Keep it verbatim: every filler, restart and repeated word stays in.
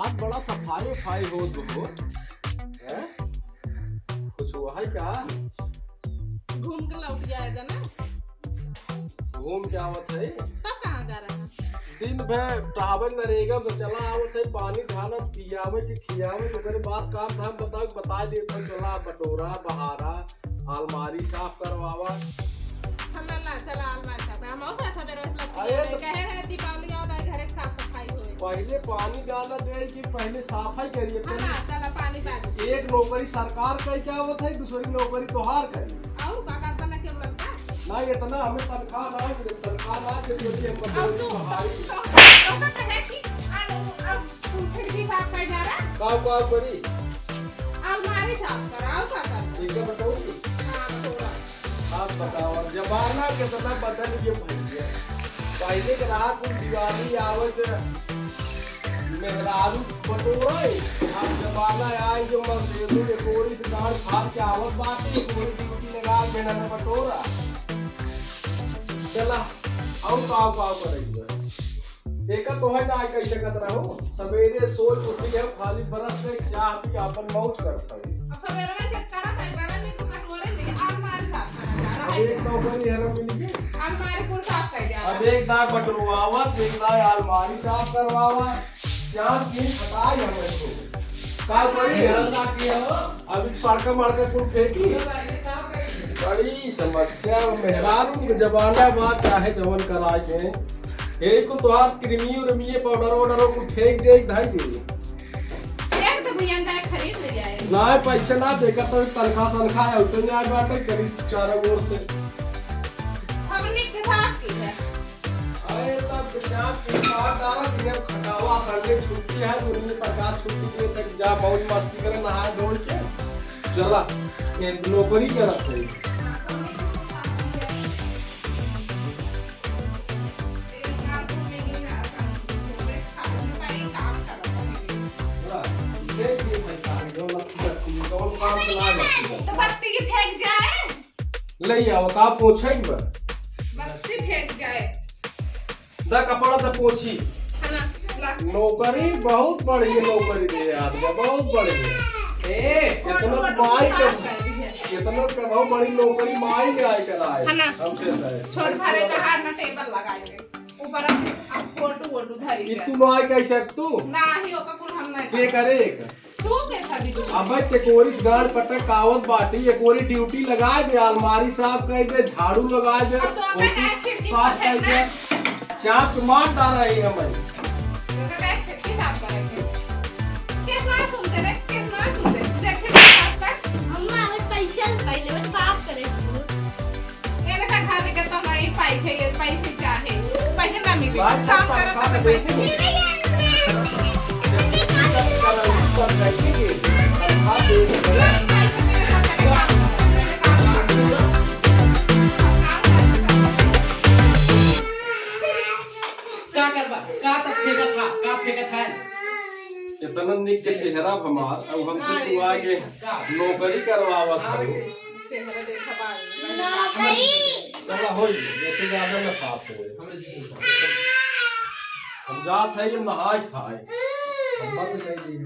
आज बड़ा सफाई उफाई होत हो, हैं? कुछ हुआ है का? घूम के लौट जाए जना। घूम के आवत है? तब कहाँ जा रहा है? दिन भर टहबे नरेगा में चला आवत है, पानी झालत, पियावे के, खियावे के, ओकरे बाद काम धाम बताओ, बता देत है, चला बटोरा, बहारा, अलमारी साफ करवावा। हम ना, ना, चला अलमारी साफ कर। हम और साफ सवेरे से लग अरे गए। तो कहे रहे दीपावली आओ तो घरे के साफ सफाई होए। पहिले पानी डाला दे कि पहिले साफाई करिए। हाँ, पहिले हाँ, चला पानी डाल। एक नौकरी सरकार कई के आवत है, दूसरी नौकरी तोहार करी। और का करता ना क्यों लगता? ना, इतना हमें तनख्वाह ना मिले, तनख्वाह ना दे, जल्दी हम अब बटोरी तू, बहारी। तो, तो, तो कहे कि, आ, अब तू खिड़की साफ कर जा रहा? का, का करी? अलमारी साफ कर, आओ का कर? ठीक है, बटोरी। हाँ, थोड़ा। आप बताओ, जमाना कितना बदल गया भैया। पहले के रहा कुल दिवाली आवत, मेहरारू बटोरे, अब जमाना आए जो मजदूर के कोरी से गाड़ फाड़ के आवत बाटे, कोरी ड्यूटी लगा के ना बटोरा। चला, आऊ काव काव करेंगे। एका तो है ना, कैसे कहत रहो, सवेरे सोच उठी है, खाली ब्रश से चाह पी, अपन मौज करत है। अब सवेरे में खेत करा था, बड़ा नहीं तो कटोरे ले, अलमारी साफ करा जा रहा अब है। एक नौकरी है ना मिल गई। अलमारी कुल साफ कर जा अब रहा है। एक दाग बटरवावत, एक दाग अलमारी साफ करवावा, चार दिन हटाई हम इसको। का करी? ये वाला साफ किया हो? अब एक सड़का मड़का कुल फेंकी। ये वाला साफ कर। बड़ी समस्या, मेहरारू के जमाना बा, चाहे जवन कराए के। यही को तोहार क्रीमी उर्मी पाउडर वाउडर को फेंक दे, धई दे। फेंक दे भैया, जाए खरीद ले जाए। ना, पैसे ना देकर तो तनख्वाह तनख्वाह है, उतने आए बाटे करीब चारों ओर से। हमने के साथ की है। अरे, तब के साथ के साथ डाला कि अब खटावा, संडे छुट्टी है, दुनिया सरकार छुट्टी दे तक जा, बहुत मस्ती करे, नहाए धोए के। चला, ये नौकरी करत है। तो बत्ती की फेंक जाए। ले आओ, का पोछे ही बा? बत्ती फेंक जाए। दा कपड़ा दा पोछी। है ना? ला। नौकरी बहुत बढ़िया नौकरी दे यार, बहुत बढ़िया। ए, इतना फोटो वोटो माई के, साफ कर दी है। इतना के बहुत बड़ी नौकरी माई के आए कराए। है ना? हमसे तो है। छोट भारे का हार ना टेबल लगाए के। ऊपर अब, अब फोटो वोटो धरी कि के। तू माई कैसे तू? ना ही ओका कुल हम नहीं के करब। करे एक? तू कैसा भी तू? अबे ते कोरिस गाड़ पटक आवत बाटी, ये कोरी ड्यूटी लगा दे, अलमारी साफ कर दे, झाड़ू लगा दे, अब तो ओके ओके है, खिड़की साफ पर कर है दे। ना। चाप के मार डाल रही है भाई। तो क्या है, खिड़की साफ करेंगे। कितना सुनते रे, कितना सुनते? देख, खिड़की साफ कर। अम्मा, हमें पैसे पहले वो साफ करे। ये ना कहा दे के तो नहीं, पैसे, ये पैसे चाहे। पैसे ना मिले। बात काम सब करो तब पैसे मिले। का करबा? का तब फेंकत हा? का फेंकत हा? इतना निक के चेहरा हमार, अब हमसे हाँ, तू ये आगे का? नौकरी करवावत हाँ, हो। ये चेहरा देखा बाल। नौकरी। चला हो, जैसे ज्यादा ना साफ हो। हम जात है ये नहाए खाए। हम बंद कर दिए।